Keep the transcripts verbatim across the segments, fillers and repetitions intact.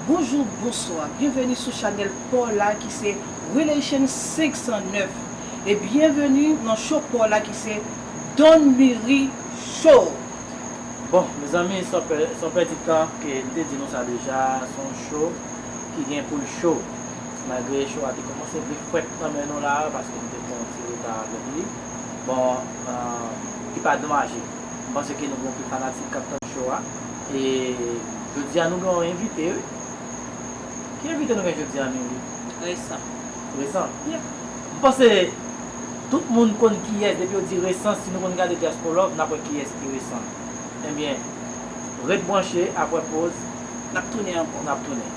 Bonjou, bonswa, byenveni sou chanèl pa w la ki se Relation senk san nèf. E byenveni nan show pa w la ki se Don Miri Show. Bon, mezanmi, san pè-, san pèdi tan, ke m te di nou sa deja, se yon show ki gen pou l cho. Malgre show a te kòmanse vle frèt nan men nou la, paske nou te pran yon ti reta avèk li. Bon, euh, li pa domaje. M panse ke nou gen anpil fanatik k ap tann show a. E jodi a nou gen yon envite, wi. Ki envite nou gen jodi a, Mimi? Resan. Resan? Yeah. M panse tout moun konn kiyès, depi yo di Resan, si nou konn gade Diaspora Love, n ap wè kiyès ki Resan. Ebyen, ret branche, apre poz, n ap tounen ankò. N ap tounen.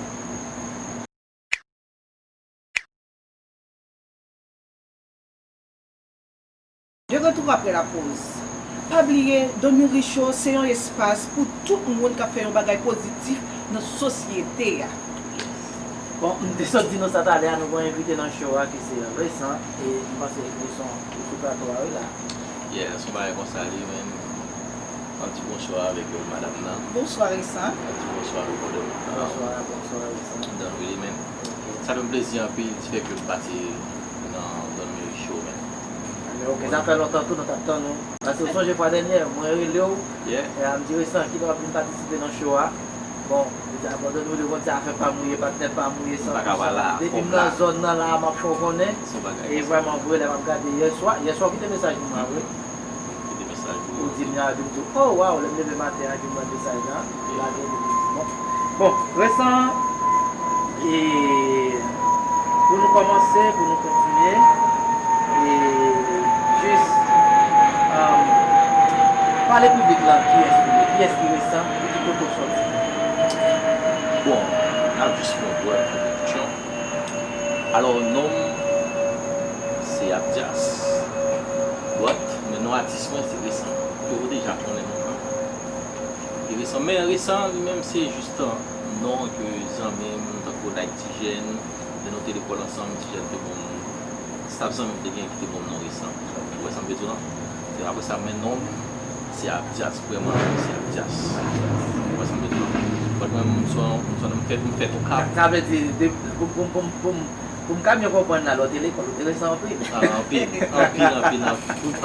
De retour après la pause. Pa bliye, Don Miri Show se yon espas pou tout moun k ap fè yon bagay pozitif nan sosyete a. Bon, m te sot di nou sa talè a, nou gen yon envite nan show a ki se Resan, e m panse Resan ou sou plato a, wi la. Yeah, se yon bagay konsa li menm. Yon ti bonswa avèk, euh, madanm nan. Bonswa, Resan. Yon ti bonswa avèk madanm nan. Bonswa, bonswa, Resan. Don Willy menm. Ok. Sa fè m plezi anpil, di fè ke m pase nan Don Miri Show menm. Ah, men ok, sa fè lontan tou nou t ap tann ou. Paske ou sonje fwa dènyè, mwen rele w, yeah, e a m di Resan, kite w ap vin patisipe nan show a. Bon, li te abandone w, li konn se afè pa m ou ye, patnè pa m ou ye, san pou san. Depi m nan zòn nan la, m ap fè w konnen. E vrèman vre, lè m ap gade yèswa, yèswa ou kite mesaj pou mwen, vre. Kite mesaj pou ou. Ou di m, li di m tou, oh, waw, lè m leve maten an, epi m wè mesaj la, m lage li, m di, bon. Bon, Resan, e pou nou kòmanse, pou nou kontinye, e jis, um, pale piblik la, kiyès ou ye, kiyès ki Resan, e ki kote w sòti? Bon, n ap jis fè yon brèf entwodiksyon. Alò, non m se Abdias, but, men non atis mwen se Resan. Yo deja konnen non mwen. E Resan, men Resan li menm se jis non ke zanmi m, tankou Nike Tijèn, lè nou te lekòl ansanm, Tijèn te ban m, staff zanmi m te gen ki te ban m non Resan. Ou wè sa m vle di w lan? Se apre sa, men non m, se Abdias, vrèman, se Abdias. Ou wè sa m vle di w lan? But mwen, m se yon, m se yon nonm fèt, m fèt Okap. Sa vle di, de, pou, pou, pou, pou, pou m ka byen konprann la, lè w te lekòl, ou te Resan anpil? Ah, anpil, anpil, anpil, anpil,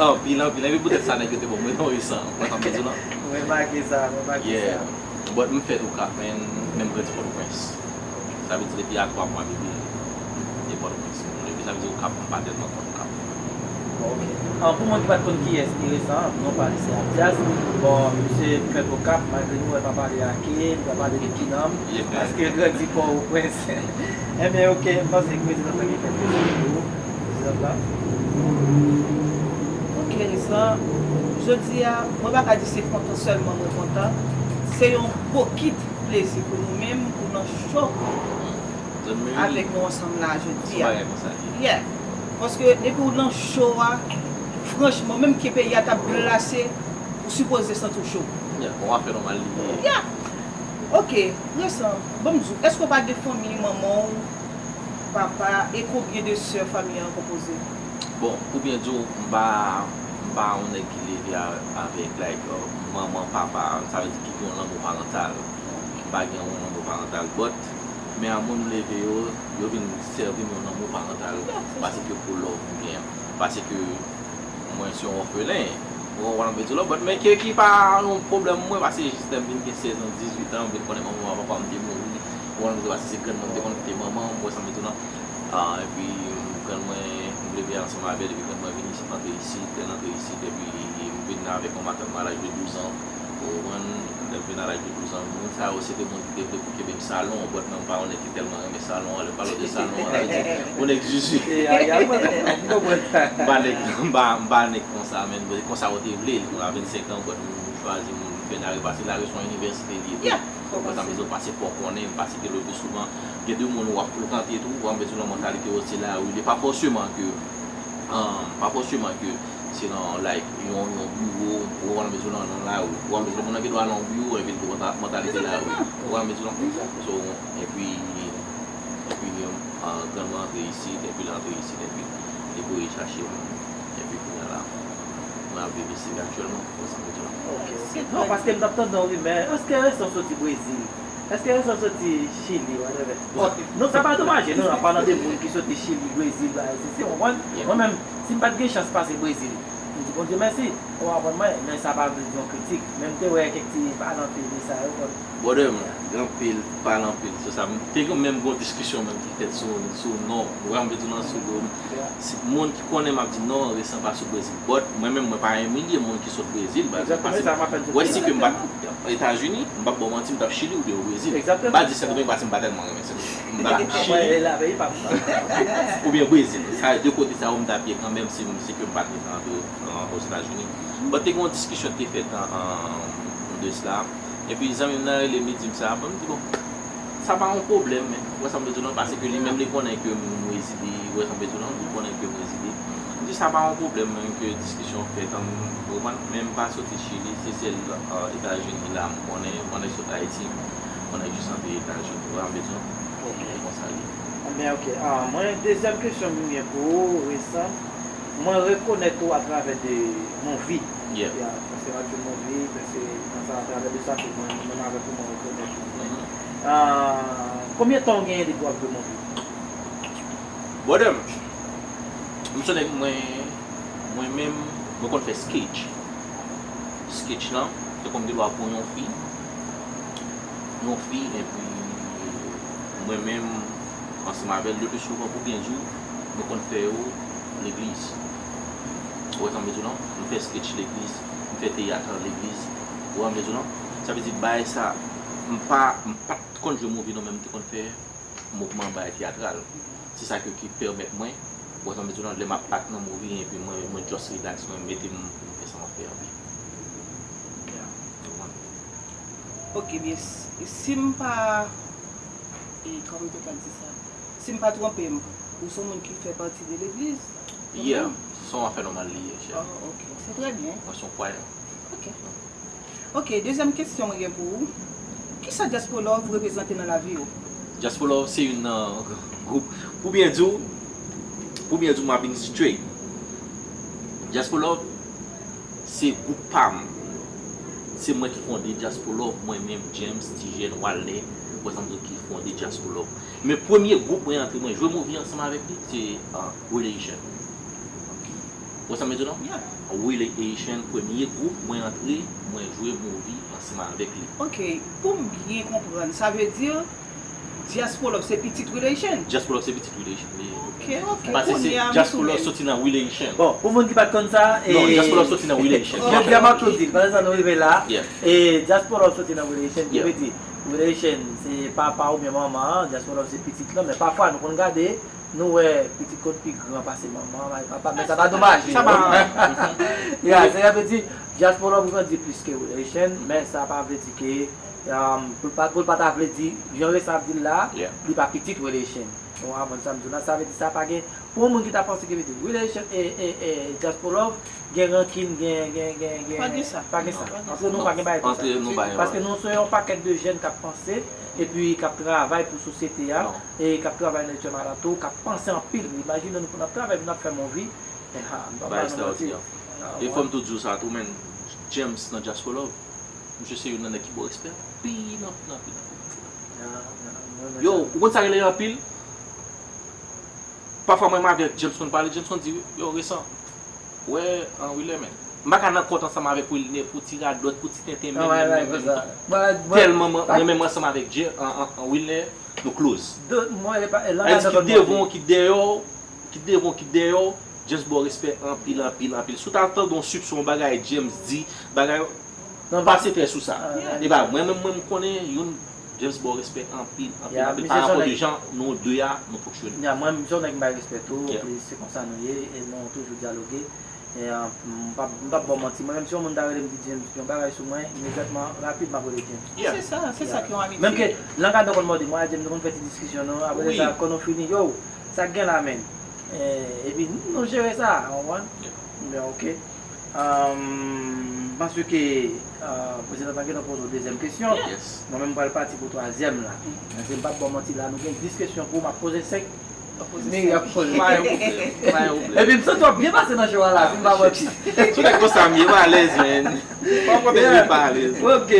anpil, anpil. Epi poutèt sa, nèg yo te ban mwen non Resan. Ou wè sa m vle di w lan? Mwen remake sa, mwen remake sa. Yeah. But m fèt Okap, men, men m grandi Pòtoprens. Sa vle di depi a twa mwa bebe, e Pòtoprens m leve. Sa vle di Okap m pa tèlman konn Okap. Bon, ok. An, pou moun ki pa t konn kiyès ki Resan, non pa li se Abdias. Bon, misye fèt Okap, malgre nou wè pa pale ake, nou pa pale de ki nanm, paske grandi Pòtoprens. Ebyen, ok, m panse ke prezidan an gen kèk mesaj pou ou. Prezidan an. Ok, Resan, jodi a, mwen pa ka di se kontan sèlman mwen kontan. Se yon bokit plezi pou nou menm, pou nan cho avèk nou ansanm la jodi a. Yeah. Paske depi w nan cho a, franchman, menm ke peyi a t ap glase, ou sipoze santi w cho. Yeah, yon afè nòmal li ye. Yeah. Ok, Resan, ban m di w, èske w pa gen fanmi, manman w, papa, e konbyen de sè fanmi an konpoze? Bon, pou byen di w, m pa, m pa yon nèg ki leve a-, avèk, like, euh, manman, papa, sa vle di ki gen yon lanmou parantal. M pa gen yon lanmou parantal, but men amoun m leve yo, yo vin sèvi m yon lanmou parantal, paske pou love m gen an. Paske mwen se yon òfelen, ou konprann m vle di w lan, but men ke ki pa yon pwoblèm mwen, paske jis lè m vin gen sèz an, dizuit an, m vin konnen manman m, papa m te mouri, ou konprann m vle di w, paske se grann mwen m te konn kite manman m, ou wè sa m vle di w lan. Ah, epi grann mwen, m leve ansanm avè l, epi grann mwen vin isit, antre isit, lè l antre isit, epi m vin avèk yon matant mwen a laj de douz an. Ou konprann, lè m vin a laj de douz an, moun sa yo, se te moun ki te vle pou kenbe m salon, but mwen, m pa yon nèg ki tèlman renmen salon an, lè m pale w de salon an, sa vle di, yon nèg zuzu. M pa nèg, m pa, m pa nèg konsa, men konsa yo te vle l, a vennsenk an, but m chwazi, m fè lari, paske lari se yon inivèsite li ye tou. Ou konprann sa m vle di w, pase fò w konnen, m pase te leve souvan. Gen de moun w ap frekante tou, w ap vle di w nan mantalite yo se lari li ye. Pa fòseman ke, um, pa fòseman ke se nan, like, yon, yon biwo, ou konprann m vle di w, nan, nan lari. Ou konprann m vle di w, moun nan gen dwa nan yon biwo, epi l gen manta-, mantalite lari. Ou konprann m vle di w, non? So, epi, epi, um, grann mwen antre isit, epi l antre isit, epi li voye chache m, epi kounye a la, mwen ap viv isit aktyèlman, ou konprann sa m vle di w, non? Ok, ok. Non, paske m t ap tande yon rimè, èske Resan soti Brezil? Èske Resan soti Chili, whatever? Bon, non, sa pa domaje, non, an palan de moun ki soti Chili, Brezil, bagay sesi, w konprann? Mwen menm, si m pa t gen chans pase Brezil, m di Bondye mèsi, ou konprann mwen, men sa pa vle di yon kritik. Men m te wè kèk ti pale anpil de sa yo, konn. Brother, m gen anpil pale anpil sou sa. M te gen menm gon diskisyon menm ki fèt sou, sou non. Ou wè m vle di non sou do. Si moun ki konnen m ap di non, Resan pa sou Brezil. But, mwen menm, mwen pa imilye moun ki sot Brezil, baz, paske wè si ke m pa t Etazini, m p ap ba w manti, m t ap Chili oubyen o Brezil. M pa di Sendomeng paske m pa tèlman renmen Sendomeng. M t ap Chili oubyen Brezil. Sa de kote sa yo m t ap ye kanmenm si, si ke m pa t rete antre, an, Ozetazini. But te gen yon diskisyon ki te fèt an, an, de sla. Epi zanmi m nan rele m, li di m sa. Bon, m di, bon, sa pa yon pwoblèm, men. Ou wè sa m vle di w lan? Paske li menm li konnen ke m rezile, ou wè sa m vle di w lan? Li konnen ke m rezile. M di, sa pa yon pwoblèm, men, ke diskisyon fèt, an, ou konprann? Men m pa soti Chili, se sèl, euh, Etazini la m konnen, m konnen sot Ayiti, m konnen jis antre Etazini, ou wè sa m vle di w lan? Ok. E konsa li ye. Ebyen, ok. Ah, mwen, dezyèm kesyon m gen pou ou, Resan. Mwen rekonèt ou atravè de movie. Yeah. Yeah, paske m ap jwe movie, men se nan sa, atravè de sa ke mwen, mwen menm avèk ou, mwen rekonèt ou. Ah, konbyen tan w genyen depi w ap jwe movie? Brother m, m se nèg mwen, mwen menm, mwen konn fè sketch. Sketch lan, se kòm de lwa pou yon fi. Yon fi, epi mwen menm, ansanm avè l, le pli souvan, pou byen di w, nou konn fè yo legliz. Ou wè sa m vle di w lan? Nou fè sketch legliz, nou fè teyat legliz. Ou wè sa m vle di w lan? Sa vle di, bagay sa, m pa, m pa t konn jwe movie non, men m te konn fè mouvman bagay teyatral. Se sa ke, ki pèmèt mwen, ou wè sa m vle di w lan, lè m ap act nan movie, epi mwen, mwen just relax, mwen mete m pou m fè sa m ap fè an. Ou konprann? Ok, byen, si, si m pa, e, kòman m te ka di sa? Si m pa twonpe m, ou se yon moun ki fè pati de legliz, kanmenm? Yeah, se yon afè nòmal li ye, chè. Oh, ok, se trè byen. Mwen se yon kwayan. Ok. Ok, dezyèm kesyon mwen gen pou ou. Kisa Diaspolove reprezante nan lavi w? Diaspolove se youn nan gwoup, pou byen di w, pou byen di w, m ap vin straight. Diaspolove se gwoup pa m. Se mwen ki fonde Diaspolove, mwen menm, James, Tijèn, Walner, ou wè sa m di w, ki fonde Diaspolove. Men premye gwoup mwen antre, mwen jwe movie ansanm avèk li, se, uh, Willy Haitian. Ou wè sa m vle di w lan? Yeah. Willy Haitian, premye gwoup mwen antre, mwen jwe movie ansanm avèk li. Ok, pou m byen konprann, sa vle di Diaspolove se pitit Willy Haitian? Diaspolove se pitit Willy Haitian, wi. Ok, ok. Paske se Diaspolove soti nan Willy Haitian. Bon, pou moun ki pa t konn sa, non, e, Diaspolove soti nan Willy Haitian. Jodi a m ap tou di l, paske sa nou rive la. Yeah. E Diaspolove soti nan Willy Haitian, ki vle di, Willy Haitian se papa oubyen manman an, Diaspolove se pitit lan, men pafwa nou konn gade, nou wè pitit konn pi gran pase manman, papa, men sa pa domaje. Sa pa. Ya, se sa vle di, Diaspolove grandi plis ke Willy Haitian, men sa pa vle di ke, um, pou l pa, pou l pa ta vle di, jan Resan ap di l la, li pa pitit Willy Haitian. Ou konprann sa m di w lan? Sa vle di sa pa gen, pou yon moun ki ta panse ke pitit Willy Haitian e, e, e Diaspolove gen rankin, gen, gen, gen, gen, pa gen sa. Pa gen sa. Antre nou pa gen bagay konsa. Antre nou pa gen bagay. Paske nou se yon pakèt de jèn k ap panse, epi k ap travay pou sosyete a, e k ap travay nan etidyan tou, k ap panse anpil. Imajine nou pou n ap travay, pou n ap fè movie. E ha, m pa ba nou manti. E fò m tou di w sa tou, men, James nan Diaspolove, misye se youn nan nèg ki ba w respè anpil, anpil, anpil, anpil, anpil. Yo, ou konn sa rele anpil? Pafwa mwen menm avèk James konn pale, James konn di, yo, Resan, wè, an, Wilner, men. M pa ka nan kont ansanm avèk Wilner pou ti radòt, pou ti tenten, men, men, men, men. Tèlman mwen, mwen menm ansanm avèk James, an, an, an, Wilner, nou close. Ayiti ki devan, ki dèyè w, ki devan, ki dèyè w, James ba w respè anpil, anpil, anpil. Si w ta tande yon sip sou yon bagay James di, bagay, pase tè sou sa. E ba, mwen menm, mwen, m konnen youn, James ba w respè anpil, anpil, anpil, parapò de jan nou de a, nou fonksyone. Ya, mwen, m se yon nèg m bay respè tou, e se konsa nou ye, e nou toujou dyaloge. E, ah, m p ap, m p ap ba w manti. Mwen menm, si yon moun ta rele m di James yon bagay sou mwen, imedyatman, rapid, m ap rele James. Se sa, se sa ki yon amitye. Menm ke, lè n ka nan kòl mòde, mwen ak James, nou konn fè ti diskisyon, nou, apre sa, kan nou fini, yo, sa k gen la, menm? E, epi, nou jere sa, ou konprann? Men, ok. M panse ke, ah, prezidan an gentan poze w dezyèm kesyon. Mwen menm, m pral pati pou twazyèm la. Men si m p ap ba w manti la, nou gen dis kesyon pou w, m ap poze senk. Meri ap poze. Pa gen pwoblèm, pa gen pwoblèm. Epi m santi w ap byen pase nan show a la, si m pa manti. Sou nèg konsa, m ye, m alèz, man. Pa konprann, m pa alèz. Ok.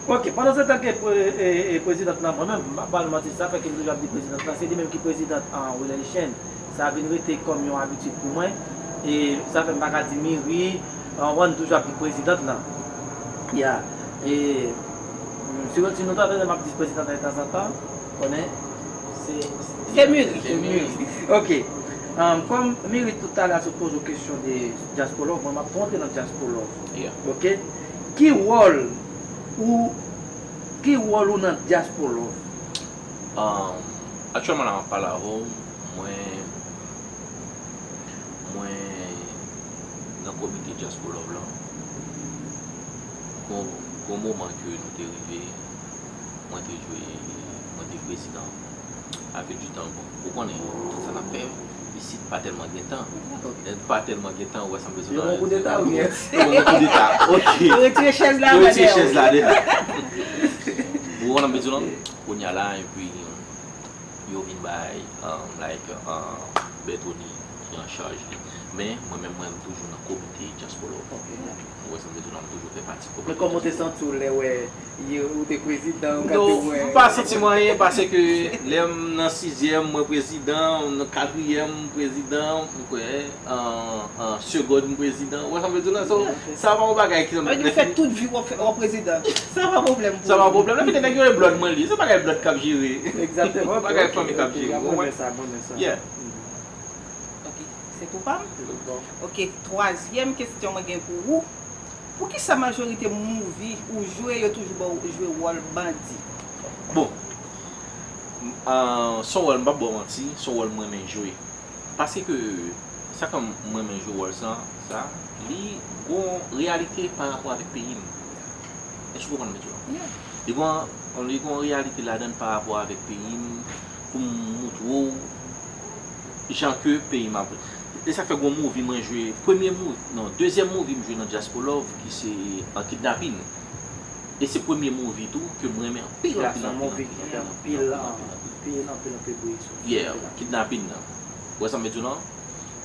Ok, pandan se tan ke pre- e- e- prezidant lan, mwen menm, m pa ba nou manti, sa fè ke m toujou ap di prezidant lan, se li menm ki prezidant an Relation. Sa vin rete kòm yon abitid pou mwen. E sa fè m pa ka di Miri, an, w konprann, toujou ap di prezidant lan. Ya. E si, si nou tande m ap di prezidant lan tanzantan, konnen se Se Miri. Se Miri. Ok. Um, kòm Miri tout talè a sot poze w kesyon de Diaspora Love, mwen m ap tou antre nan Diaspora Love. Yeah. Ok? Ki wòl ou ki wòl ou nan Diaspora Love? Um, aktyèlman la m ap pale avè w, mwen mwen nan komite Diaspora Love lan. Gon gon moman ke nou te rive, mwen te jwe, mwen te prezidan. Avil di tan, bon, ou konnen, tout sa n ap fè isit pa tèlman gen tan. Lè pa tèlman gen tan, ou wè sa m bezwen Yo bon koudeta ou byen? Yo bon koudeta. Ok. Yo retire chèz la Yo retire madanm. Chèz la deja. Ou konn sa m bezwen lan? Kounye a la, epi yo vin bay, um, like, uh, Bertoni ki an chaj li. Men, mwen menm, mwen toujou nan komite Diaspora Love. Ou wè sa m bezwen lan, m toujou fè pati komite. Men kòman w te santi w lè wè yo, ou te prezidan, ou ka Non, te wè? M pa santi mwen anyen, paske lè m nan sizyèm, mwen prezidan, nan katriyèm, m prezidan, m kwè, an, an segond, m prezidan. Ou wè sa m vle di w lan? So, sa pa yon bagay ki Mwen di w fè tout vi w ap fè w ap prezidan. Sa pa pwoblèm pou Sa pa pwoblèm. Lè fini nèg yo e blòd mwen li. Se bagay blòd k ap jere. Egzakteman. Ok, Bagay ok, fanmi k ap ok, jere. mwen renmen sa, mwen renmen sa. Yeah. Ok, se tou pa m? Bon. Ok, twazyèm kesyon mwen gen pou ou. Poukisa majorite movie ou jwe yo toujou ba w jwe wòl bandi? Bon, m- ah, se yon wòl, m p ap ba w manti, se yon wòl mwen renmen jwe. Paske, sa fè m renmen jwe wòl sa, sa, li gon reyalite pa rapò avèk peyi m. Èske w konprann mwen di w? Yeah. Li gon, li gon reyalite ladan l pa rapò avèk peyi m, pou m moutre w jan ke peyi m ap. E sa fè gon movie mwen jwe, premye movie, non, dezyèm movie m jwe nan Diaspora Love, ki se, uh, Kidnapin. E se premye movie tou ke m renmen anpil, Ya, anpil, se yon anpil, movie anpil, ki fè anpil, anpil, anpil, anpil. anpil, anpil, anpil bri sou. Yeah, Kidnapin nan. Ou wè sa m vle di w lan?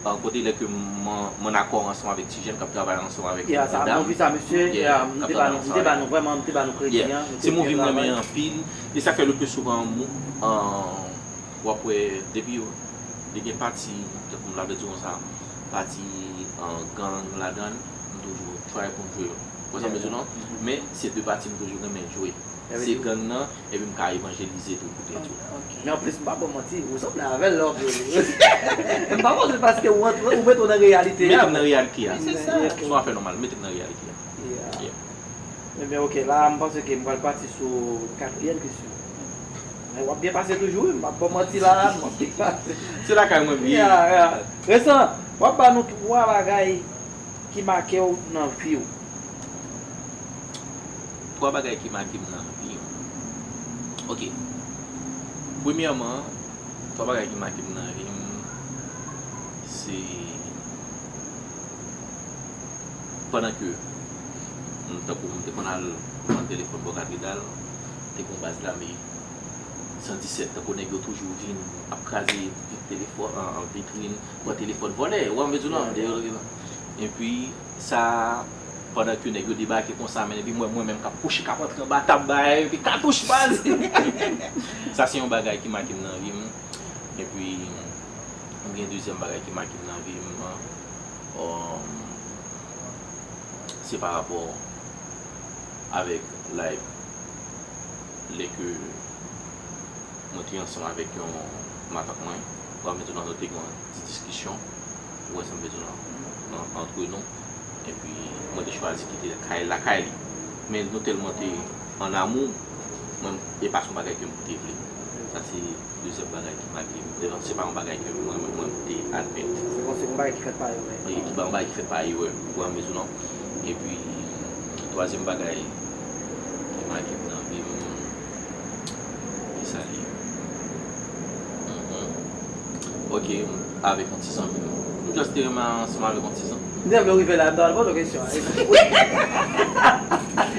An kote lè ke m an akò ansanm avèk ti jèn k ap travay ansanm avèk Ya, sa, medam. Movie sa, mesye, Yeah, ya, k m ap te travay ba nou, m ansanm te ba avèk nou, vrèman, m te ba nou kredi, Yeah. Hein, nou te Se movie byen m renmen travay. Anpil. E sa fè le pli souvan, mou- an, w ap wè, depi yo, li gen pati, tankou m ta vle di w sa, pati, an, gang ladan l, m toujou try pou m jwe yo. Ou wè sa m vle di w lan? Men, se de pati m toujou renmen jwe. Se gang nan, epi m ka evanjelize tou pou tèt yo. Men anplis, m pa ba w manti, ou sanble avè l lè w ap jwe. M pa panse paske ou antre, ou mete w nan reyalite Mete a. m nan reyalite a. Se sa. Se yon afè nòmal, mete m nan reyalite a. Yeah. Yeah. Ebyen, ok, la, m panse ke m pral pati sou katriyèm kesyon. Men w ap byen pase toujou, wi, m pa ba w manti la, m ap byen pase. Se lakay mwen m ye. Ya, ya. Resan, w ap ba nou twa bagay ki make w nan vi w. Twa bagay ki make m nan vi m. Ok. Premyèman, twa bagay ki make m nan vi m, se pandan ke m, tankou m te konn al pran telefòn bò katedral, te gen yon baz lame san disèt, tankou nèg yo toujou vin ap kraze vit telefòn, an, an vitrin, pran telefòn vòlè, ou wè m vle di w lan, deyo yo gen lan. Epi, sa, pandan ke nèg yo debake konsa, men epi mwen, mwen menm k ap kouche, k ap antre anba tab bagay, epi katouch baz. Sa se yon bagay ki make m nan vi m. Epi, m gen dezyèm bagay ki make m nan vi m, um, se pa rapò avèk, like, lè ke mwen te ansanm avèk yon matant mwen, ou wè m vle di w lan, nou te gen yon ti diskisyon, ou wè sa m vle di w lan, nan, antre nou, epi mwen te chwazi kite kay, lakay li. Men nou tèlman te an amou, mwen, e pa se yon bagay ke m te vle. Sa se dezyèm bagay ki make m. Se pa yon bagay ke mwen, mwen, mwen te admèt. Se konsi yon bagay ki fèt pa erè. Wi, ki pa yon bagay ki fèt pa erè, ou wè m vle di w lan. Epi, twazyèm bagay ki make m nan vi m, ki sa li ye? Mhm. Ok, avèk yon ti zanmi m. M just te renmen ansanm avèk yon ti zanmi. M te vle rive la, m ta pral poze w kesyon an.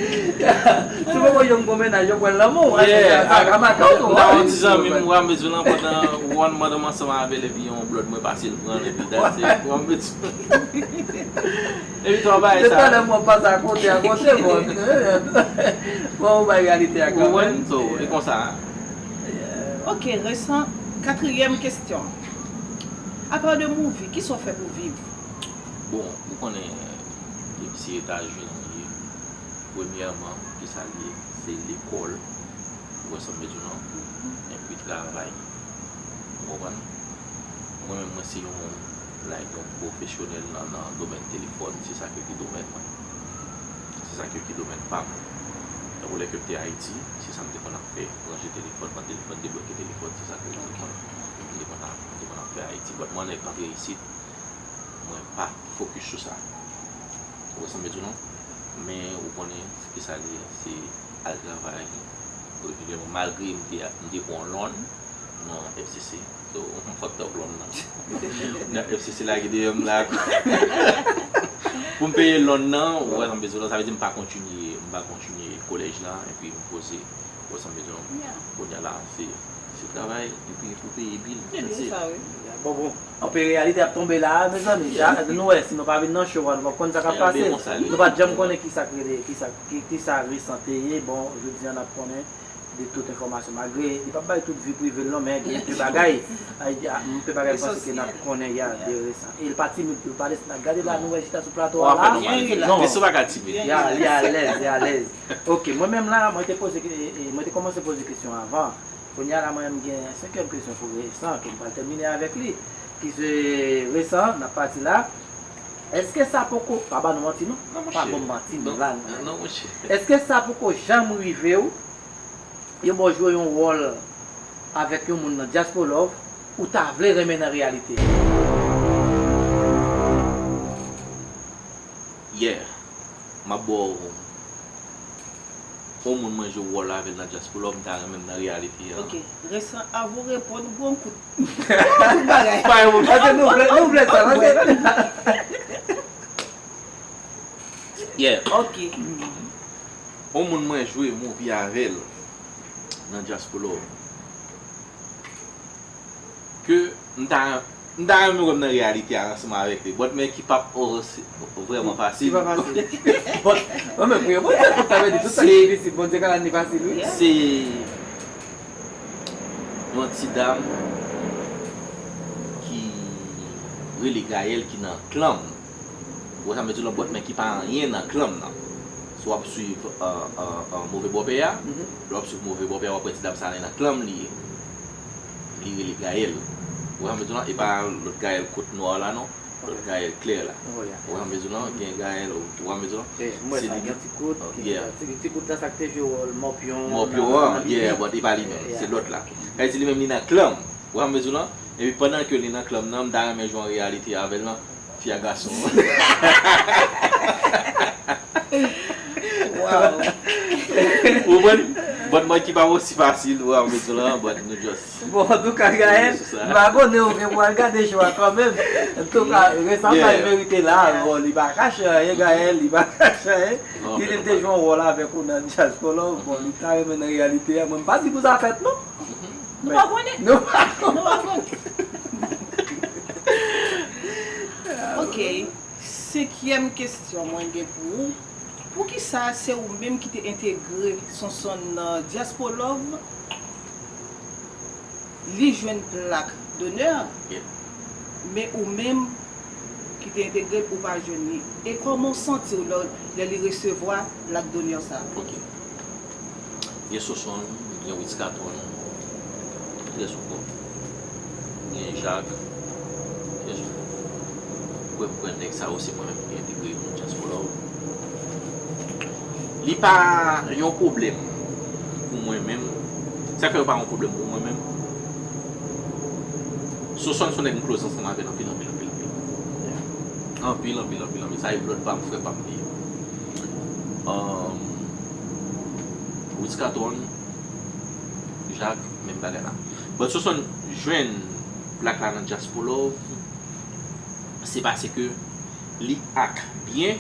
Si w poko jwenn gwo mennaj, yo pran lanmou. Yeah, sa ka make w tou. M ta wè yon ti zanmi m, w ap mezon lan pandan one month ansanm avè l, epi yon blòd mwen pase l pran l, epi that's it. W ap mezon. Epi tou bagay sa. Se talè mwen pase akote, akote, bon. Bon, ou bay reyalite a kanmenm. Ou konprann? So, e konsa. Ok, resan, katriyèm kesyon. Apa de movie, kisa w fè pou viv? Bon, ou konnen, depi se Etazini, premyèman, kisa l ye? Se lekòl, ou wè sa m vle di w lan, epi travay. Ou konprann? Mwen menm, mwen se yon, like, yon pwofesyonèl nan, nan domèn telefòn, se sa ki, ki domèn mwen. Se sa ki, ki domèn pa m. Tankou lè ke m te Ayiti, se sa m te konn ap fè, ranje telefòn, pran telefòn, debloke telefòn, se sa ki, ki konn, m te konn ap, m te konn ap fè Ayiti. But mwen, lè m antre isit, mwen pa fokis sou sa. Ou wè sa m vle di w lan? Men ou konnen kisa l ye, se al travay regilyèman. Malgre m te, m te pran yon loan nan F C C. So, m fucked up loan nan. Nan F C C lage deyò m la. Pou m peye loan nan, ou wè sa m vle di w lan, sa vle di m pa kontinye, m pa kontinye kolèj la, epi m poze. Ou wè sa m vle di w lan? Kounye a la, se, se travay, epi pou peye bil. Se byen sa, wi. Bon, bon. Anpe reyalite ap tonbe la a, mezanmi. Nou wè, si nou pa vin nan show a, nou p ap konn sa k ap pase. Nou pa t janm konnen kisa k rele, kisa, ki, kisa resan te ye. Bon, jodi a n ap konnen de tout enfòmasyon. Malgre li p ap bay tout vi prive l non, men gen de bagay, ay, a, m pe bagay panse ke n ap konnen, ya, de resan. E l pa timid pou l pale, si n ap gade la, nou wè chita sou plato a la. Non. Li sou bagay timid. Ya, li alèz, li alèz. Ok, mwen menm la, mwen te poze, e, e, mwen te kòmanse poze kesyon avan. Kounye a la, mwen menm gen senkyèm kesyon pou resan, ke m pral tèmine avèk li. Ki se resan, n ap pati la. Èske sa poko, pa ba nou manti non. Non, monchè. Pa ban m manti, non, la, non. Non, monchè. Èske sa poko janm rive w, yo ba w jwe yon wòl avèk yon moun nan Diaspo Love, ou ta vle renmen nan reyalite? Yeah. M ap ba w yon moun mwen jwe wòl avè l nan Diaspo Love, m ta renmen m nan reyalite a. Ok, resan, avan w reponn, gwo kout. Gwo kout bagay. Pa yon... Paske nou vle, nou vle sa, paske... Yeah. Ok. Yon moun mwen jwe movie avè l nan Diaspo Love. Ke m ta, m ta renmen wè m nan reyalite a ansanm avèk li. But men ki p ap vrèman fasil. Ki pa fasil. But, mwen menm, pou yon moun, tout sa vle di, tout sa ki difisil, Bondye ka rann li fasil, wi. Se yon ti dam ki rele Gaëlle ki nan Klanm. Ou wè sa m vle di w lan, but men ki pa anyen nan Klanm nan. Si w ap swiv, euh, euh, euh, Move Bòpè a, lè w ap swiv Move Bòpè a, w ap wè ti dam sa a nan Klanm li ye. Li rele Gaëlle. Ou wè sa m vle di w lan, e pa lòt Gaëlle kot nwa la non. Lòt Gaëlle klè la. Ou wè sa m vle di w lan, gen Gaëlle, ou wè sa m vle di w lan. Mwen sa gen ti kout, ti, ti kout la sa k te jwe wòl Mòpyon. Mòpyon an, yeah, but e pa li menm, se lòt la. Sa vle di li menm li nan Klanm. Ou wè sa m vle di w lan, epi pandan ke li nan Klanm nan, m ta renmen jwe an reyalite avè l lan. Fi a gason. Wow. Ou konprann? But mwen ki pa osi fasil, ou wè, mwen di la, but nou just... Bon, antouka, Gaëlle, m pa konnen ou gen pou al gade show a kanmenm. Antouka, resan bay verite la, bon, li pa kache anyen, Gaëlle, li pa kache anyen. Li di l te jwe yon wòl avèk ou nan Diaspo Love, bon, li ta renmen nan reyalite a. Mwen, m pa di pou sa fèt, non. Nou pa konnen. Nou pa konnen. Nou pa konnen. Ok. Senkyèm kesyon mwen gen pou ou. Poukisa se ou menm ki te entegre Sonson nan Diaspo Love? Li jwenn plak donè, men ou menm ki te entegre l, ou pa jwenn li. E kòman w santi w lè, lè li resevwa plak donè sa a? Ok. Gen Sonson, gen Ritz Carlton, kilès ankò? Gen Jak, kilès ankò? Ou kwè, ou kwè nèg sa yo se mwen menm ki entegre yo nan Diaspo Love? Li pa yon pwoblèm pou mwen menm. Sa k fè yo pa yon pwoblèm pou mwen menm? Sonson se yon nèg m close ansanm avè l anpil, anpil, anpil, anpil. Anpil, anpil, anpil, anpil. Sa e blood pa m, frè pa m li ye. Um, Ritz Carlton, Jak, menm bagay la. But Sonson jwenn plak la nan Diaspo Love, se paske li ak byen,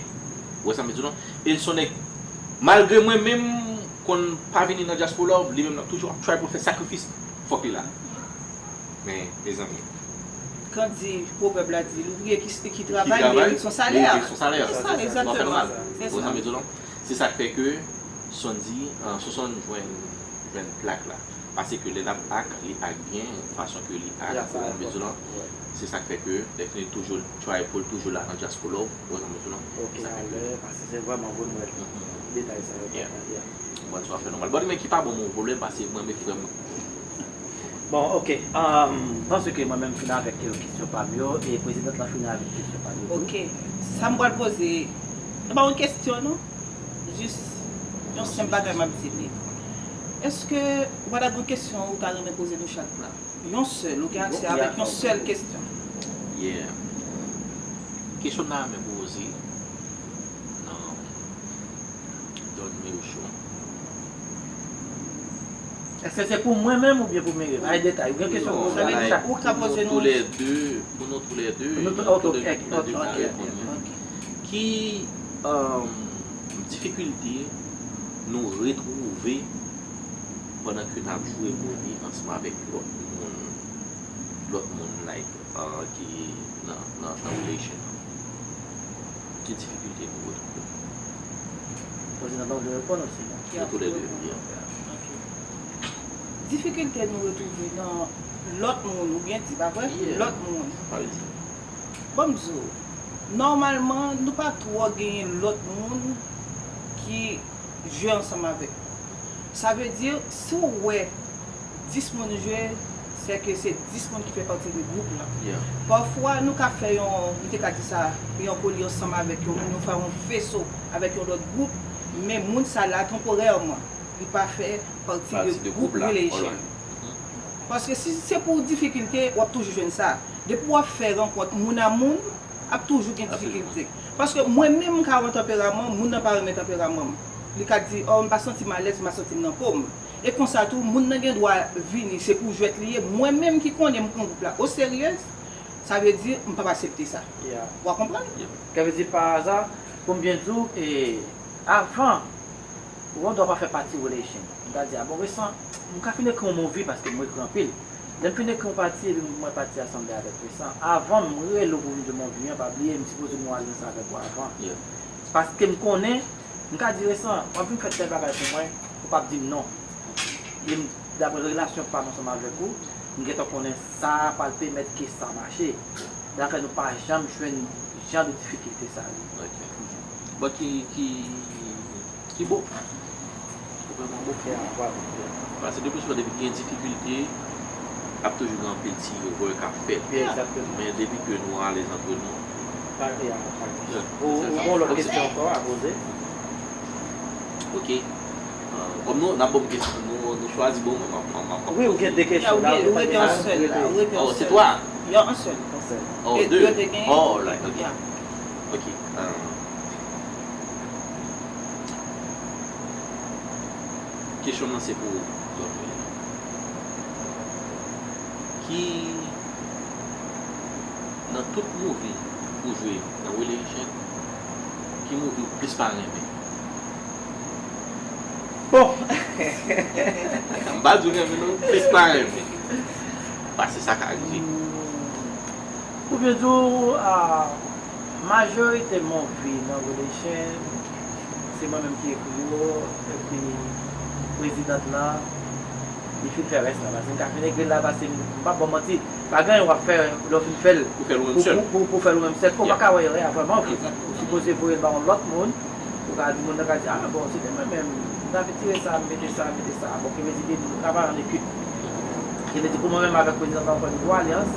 ou wè sa m vle di w lan? E l se yon nèg Malgre mwen menm konn pa vini nan Diaspora Love, li menm l ap toujou ap try pou l fè sakrifis, fòk li la. Men, mezanmi. Kan di, pwovèb la di, louvriye ki, ki travay merite son salè. Merite son salè. Se sa, egzakteman. Se sa. Se sa k fè ke Sondy, euh, Sonson jwenn, jwenn plak la. Paske lè l ap act, li act byen, fason ke li act, ou konprann sa m vle di w lan. Se sa k fè ke, lè fini toujou try pou l toujou la nan Diaspora Love, ou konprann sa m vle di w lan. Ok, alè, paske se vrèman gwo nwèl. Detay sa yo. Yeah. Bon, se afè nòmal. Bon, men ki pa bon, mon pwoblèm, paske mwen, men frè m. Bon, ok. Um, m panse ke mwen menm fini avèk, euh, kesyon pa m yo, e prezidant lan fini avèk kesyon pa l yo tou. Ok. Sa m pral poze, se pa yon kesyon, non. Jis yon senp bagay m ap di li. Èske ou pa ta gen yon kesyon ou ta renmen poze nou chak la? Yon sèl, ou gen aksè avèk yon sèl kesyon. Yeah. Kesyon m ta renmen poze nan Don Meusho. Èske se pou mwen menm oubyen pou Mary? Bay detay. Ou gen kesyon pou poze nou chak? Ou ka poze nou. Pou nou toulède, pou nou toulède, nou toulède, nou toulède ki reponn mwen. Ki, um, difikilte nou retwouve pandan ke n ap jwe movie ansanm avèk lòt moun, lòt moun, like, uh, ki nan, nan, nan relation an? Ki difikilte nou retwouve? Prezidan pa vle reponn osi, non? Nou toulède, yeah. Ok. Difikilte nou retwouve nan lòt moun, ou byen di, pa vre? Yeah. Lòt moun. Pale di. Bon, m di w, nòmalman, nou pa twò genyen lòt moun ki jwe ansanm avèk nou. Sa vle di, si w wè dis moun jwe, se ke se dis moun ki fè pati de gwoup lan. Yeah. Pafwa, nou ka fè yon, m te ka di sa, yon koli ansanm avèk yon moun, nou fè yon feso avèk yon lòt gwoup, men moun sa la, tanporèman, li pa fè pati de gwoup relation. Paske si se pou difikilte, w ap toujou jwenn sa. Depi w ap fè rankont moun a moun, ap toujou gen difikilte. Paske mwen menm m ka gen yon tanperaman, moun nan pa renmen tanperaman m. Li ka di, "Oh, m pa santi m alèz, m pa santi m nan po m." E konsa tou, moun nan gen dwa vini, se pou jwèt li ye. Mwen menm ki konnen m pran gwoup la oserye, sa vle di m p ap aksepte sa. Yeah. W a konprann? Yeah. Sa vle di pa aza, pou m byen di w, e, avan, ou gon dwa pa fè pati relation. M ka di, a bon, resan, m ka fin ekri yon movie paske m ekri anpil. Lè m fin ekri yon pati, epi m wè pati a sanble avèk resan. Avan m rele w pou vin jwe movie an, pa bliye, m sipoze gen yon alyans avèk ou avan. Yeah. Paske m konnen, m ka di resan, w ap vin fè tèl bagay pou mwen, ou p ap di m non. E m, daprè relasyon pa m ansanm avèk ou, m gentan konnen sa pral pèmèt ke sa mache. Sa fè nou pa janm jwenn jan de difikilte sa yo. Ok. Bon, ki, ki, ki bon. Ki vrèman bon. Yeah, yeah. Paske de plis souvan, depi gen difikilte, ap toujou gen anpil ti erè k ap fèt. Yeah, exactement. Men depi ke nou alèz antre nou. Pa, yeah, pa. Yeah, ou, ou gen lòt kesyon ankò a poze? Ok. Ah, kòm nou, n ap ban m kesyon, nou, nou chwazi, bon, mwen, m ap, m ap, m ap poze. Wi, ou gen de kesyon la, ou gen, ou gen yon sèl la, ou gen yon sèl. Oh, se twa? Yon sèl. Yon sèl. Oh, de. Oh, right, ok. Yeah. Ok. Ah. Kesyon m nan se pou ou, Don Meusho. Ki nan tout movie ou jwe nan Willy Richard, ki movie ou plis pa renmen? Bon. M pa di w renmen non, plis pa renmen. Paske sa ka rive. Pou byen di w, a, majorite movie nan Willy Richard, se mwen menm ki ekri yo, epi prezidant lan, li fin fè rès la. Paske m ka fin ekri l la, paske m p ap ba w manti, pa gen anyen w ap fè, lè w fin fè l, pou fè l ou menm sèl. Pou, pou, pou fè l ou menm sèl, paske w pa ka wè erè a vrèman vre. Ou sipoze voye l ba yon lòt moun, ou ka di, moun nan ka di, a, bon, se te mwen menm, m t ap tire sa, m mete sa, m mete sa. Bon, ki vle di, depi nou travay an ekip, ki vle di, pou mwen menm avèk prezidan sa, nou fè yon gwo alyans,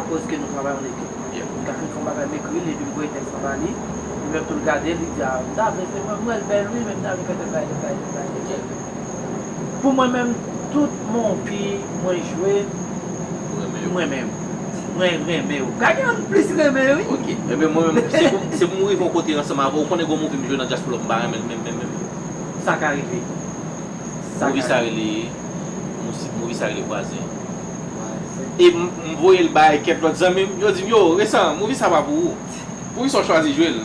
akoz ke nou travay an ekip. Yeah. M ka fin fè yon bagay, m ekri l, epi m voye tèks lan ba li, li menm tou l gade l, li di, a, m ta vle, se mwen, m wè l bèl, wi, men m ta vle fè tèl bagay, tèl bagay, tèl bagay, tèl bagay. Pou mwen menm, tout movie mwen jwe, mwen renmen yo. Mwen renmen yo. Gade yon plis renmen yo, wi. Ok. Ebyen, mwen menm, se pou, se pou m rive yon kote ansanm avè w, ou konnen gon movie m jwe nan Diaspora Love, m pa renmen l menm, menm, menm. Sa ka rive. Sa ka rive. Movie sa rele, movie sa rele Vwazen. Vwazen. E m, m voye l bay kèk lòt zanmi m, yo di m, yo, Resan, movie sa pa pou ou. Poukisa w chwazi jwe l?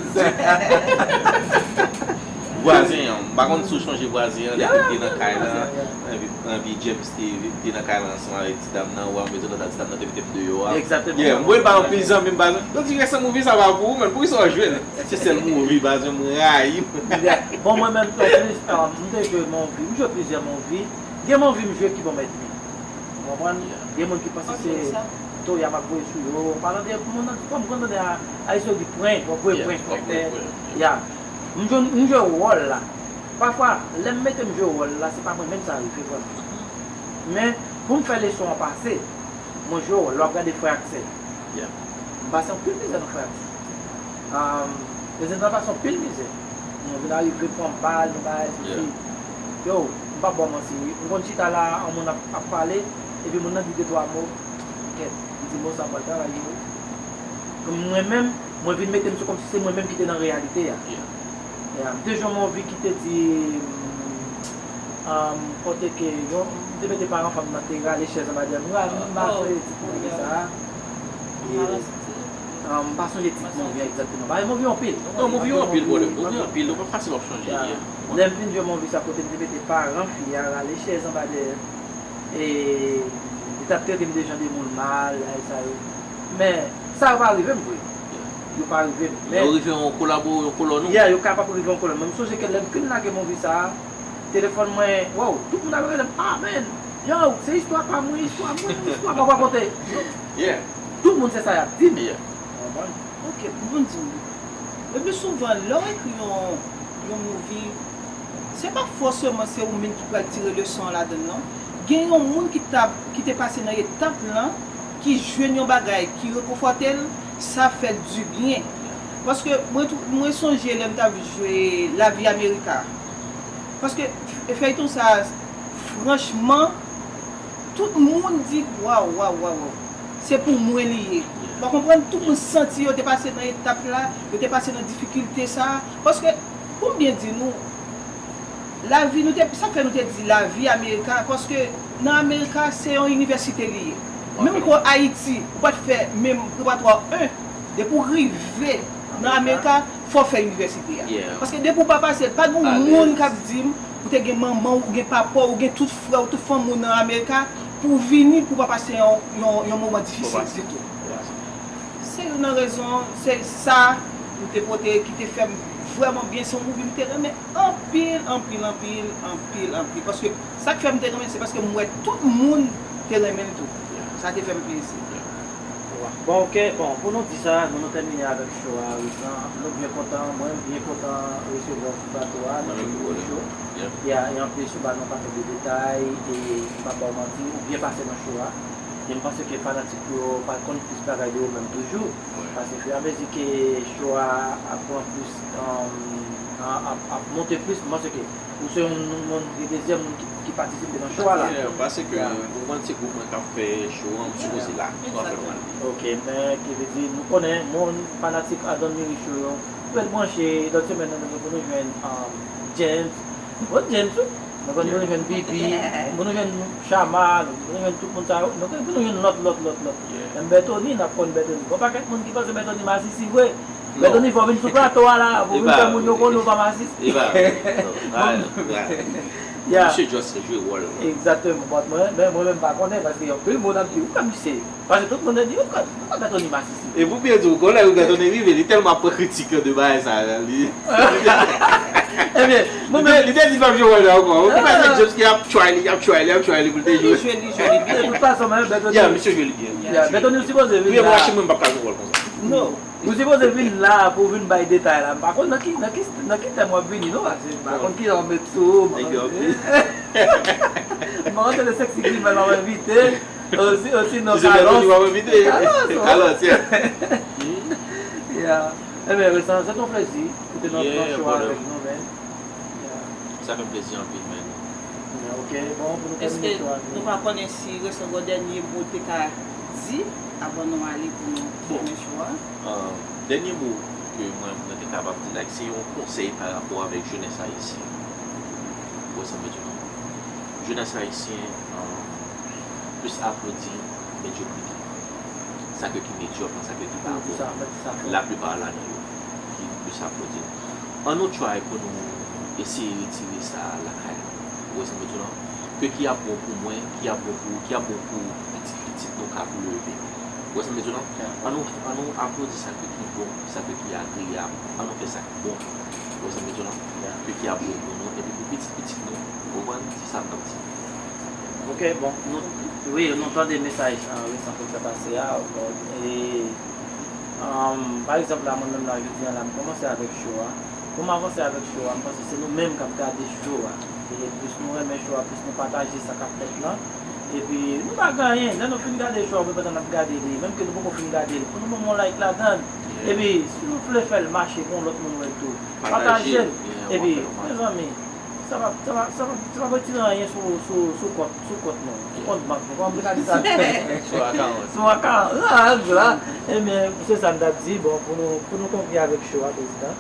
Vwazen an, m pa konn si w chonje vwazen an, lè nou te nan kay la, epi, epi James te, te nan kay la ansanm avèk ti dam nan, ou wè m bezwen nan ti dam nan te mete m deyò a. Yeah, m voye l bay yon pil zanmi m, pa, yo di rès nan movie sa pa pou ou, men poukisa w jwe l? Se sèl movie, pa, m rayi. Bon, mwen menm non plis, m te jwe movie, m jwe plizyè movie. Gen movie m jwe ki ban m ènmi. Ou konprann? Gen moun ki panse se toya m ap voye sou yo. Palan de moun nan, kòm konn tande a, Ayisyen yo di prank, w ap voye prank sou pè. Ya. M jwe, m jwe wòl la. Pafwa, lè m mete m jwe wòl la, se pa mwen menm sa rive vrèman. Men, pou m fè leson an pase, mwen jwe wòl. Lè w ap gade frè ak sè, m pase anpil mizè nan frè ak sè. Prezidan pase anpil mizè. Nou vin arive pran bal, nou bagay, sesi. Yo, m p ap ba w manti wi. M konn chita la, yon moun ap, ap pale, epi moun nan di de twa mo. Kèt, m di mo sa pral travay yo. Mwen menm, mwen vin mete m sou kòmsi se mwen menm ki te nan reyalite a. M te jwe yon movie ki te di, kote ke yon, m te mete paran fanm nan te rale chèz anba dèyè m. M pa sonje tit movie sa. M pa sonje tit movie an egzakteman. Paske movie yo anpil. Non, movie yo anpil, brother. Movie yo anpil. Yo pa fasil w ap chanje. Lè m fin jwe movie sa kote m te mete paran fi a rale chèz anba dèyè m. E li t ap trete m de jan de moun mal, bagay sa yo. Men, sa yo pa rive m vre. Yo pa rive m. Men yo rive yon kolabo, yon kolòn ou? Yeah, yo kapab rive yon kolòn. Men m sonje ke lè m fin lage movie sa a, telefòn mwen, wow, tout moun ap rele m, ah man, yo, se istwa pa mwen, istwa mwen, istwa mwen, w ap rakonte. Tout moun se sa y ap di m. Ou konprann? Ok, pou m di w, le pli souvan, lè w ekri yon, yon movie, se pa fòseman se ou menm ki pral tire leson an ladan l non. Gen yon moun ki t ap, ki te pase nan etap lan, ki jwenn yon bagay ki rekonfòte l, sa fè l dibyen. Paske mwen, mwen sonje lè m t ap jwe La Vie America. Paske feyton sa, franchman, tout moun di, waw, waw, waw, waw. Se pou mwen li ye. Ou konprann? Tout moun santi yo te pase nan etap la, yo te pase nan difikilte sa. Paske, pou m byen di nou, lavi, nou te, sa fè nou te di lavi Amerika, paske nan Amerika, se yon inivèsite li ye. Menm ke w Ayiti, ou pa t fè menm preparatwa en, depi w rive nan Amerika, fò w fè inivèsite a. Paske depi w pa pase l, pa gen yon moun k ap di m, ou te gen manman w, ou gen papa w, ou gen tout frè w, tout fanmi w nan Amerika, pou w vini, pou w pa pase yon, yon, yon moman difisil ditou. Se youn nan rezon, se sa m te pote ki te fè m vrèman byen, se yon movie m te renmen anpil, anpil, anpil, anpil, anpil. Paske sa k fè m te renmen, se paske m wè tout moun te renmen l tou. Sa te fè m plezi. Bon, ok, bon, pou nou di sa, nou, nou tèmine avèk show a, Risan. Nou byen kontan, mwen, m byen kontan resevwa w sou plato a, nan Mèt Richo. Ya, e anplis, ou ba nou pakèt de detay, e m p ap ba w manti, ou byen pase nan show a. E m panse ke fanatik yo pral konn plis bagay de ou menm toujou. Paske ofiramezi ke show a ap pran plis, ap, ap monte plis, m panse ke ou se yon moun, yon dezyèm moun ki, ki patisipe nan show a la. Yeah, m panse ke ou konn se gwoup mwen k ap fè show an, m sipoze la. Show a fè nòmal. Ok, men ki vle di, nou konnen moun, fanatik Adonn Miri Show yo, ret branche, lòt semèn nan, nou, nou jwenn James. Nou konn James tou. Nou konn nou jwenn Bibi, nou jwenn Chama, nou jwenn tout moun sa yo. Nou konn nou jwenn lòt, lòt, lòt, lòt. Menm Bètoni, n ap konn Bètoni. Gon pakèt moun ki panse Bètoni masisi vre. Bètoni, fò w vin sou plato a la, pou w vin fè moun yo konnen w pa masisi. Misye Just jwe wòl. Egzakteman. But mwen, men mwen menm pa konnen, paske anpil moun ap di, ou kwè misye Paske tout moun te di, ou kwè, ou kwè Bètoni masisi. E pou byen di w, gon lè Bètoni rive, li tèlman ap pran kritik yo de bagay sa a, li. Ebyen, mwen menm. Li te di l p ap jwe wòl la ankò. Ou kwè se James ki ap try li, ap try li, ap try li pou l te jwe. Li jwe, li jwe li byen. De tout fason, men Bètoni. Yeah, misye jwe li byen. Yeah, Bètoni sipoze vin la. Pou yon Rachid, mwen m p ap ka jwe wòl konsa. Non. Ou sipoze vin la pou w vin bay detay la. M pa konn nan ki, nan ki, nan ki tèm w ap vini, non, paske m pa konn kijan w met sou ou, m pa konn. M pa konn se de sexy glimmer w ap envite, osi, osinon Carlos. Carlos, yeah. Yeah. Ebyen, Risan, se t on plezi pou te nan, nan show avèk nou, man. Yeah. Sa fè m plezi anpil, man. Yeah, ok. Bon, pou nou tèmine show a. Èske nou pa konnen si Risan gon dènye mo te ka di avan nou ale pou nou fèmen show a? Dènye mo ke mwen, mwen te kapab di la, se yon konsèy pa rapò avèk jenès ayisyen. Ou wè sa m vle di w? Jenès ayisyen, plis aplodi medyokrite. Sa ke ki medyòk lan, sa ke ki pa bon. Laplipa ladan yo ki plis aplodi. Ann nou try pou nou eseye retire sa lakay nou. Ou wè sa m vle di w lan? Ke ki ap bon pou mwen, ki ap bon pou ou, ki ap bon pou pitit pitit nou k ap leve. Ou wè sa m vle di w lan? An nou, an nou aplodi sa ke ki bon, sa ke ki agreyab. An nou fè sa k bon. Ou wè sa m vle di w lan? Ke ki ap bon pou nou, epi pou pitit pitit nou. Ou konprann? Se sa m t ap di. Ok, bon, nou, wi, nou tande mesaj uh, resan pou fè pase a. Bon, e, um, pa egzanp, la, mwen menm la, jodi a, la, m kòmanse avèk show a. Pou m avanse avèk show a, m panse se nou menm k ap gade show a. E plis nou renmen show a, plis nou pataje sa k ap fèt lan. Epi, nou pa gen anyen. Lè nou fin gade show a, ou menm pandan n ap gade li, menm ke nou poko fin gade li, pou nou ban m yon like ladan l. Epi, si nou vle fè l mache pou yon lòt moun wè l tou, pataje l. Epi, mezanmi, sa p ap sa p ap sa p ap sa p ap retire anyen sou sou sou kont sou kont nou, sou kont bank nou, kòman m te ka di sa? Sou akawont. Sou akawont la, la. Ebyen, se sa m t ap di, bon, pou nou pou nou konkli avèk show a, prezidan.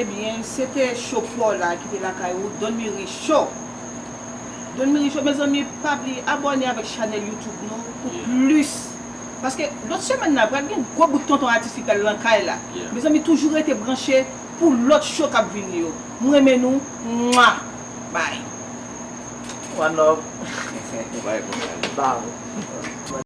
Ebyen, se te show pa w la ki te lakay ou, Don Miri Show. Don Miri Show, mezanmi, pa bliye abòne avèk chanèl YouTube nou pou plis. Paske lòt semèn nan, pral gen gwo bout tonton atis ki pral nan kay la. Mezanmi, toujou rete branche pou lòt show k ap vini yo. M renmen nou. Mwa. Bye. One love. Bye, bye. Bye.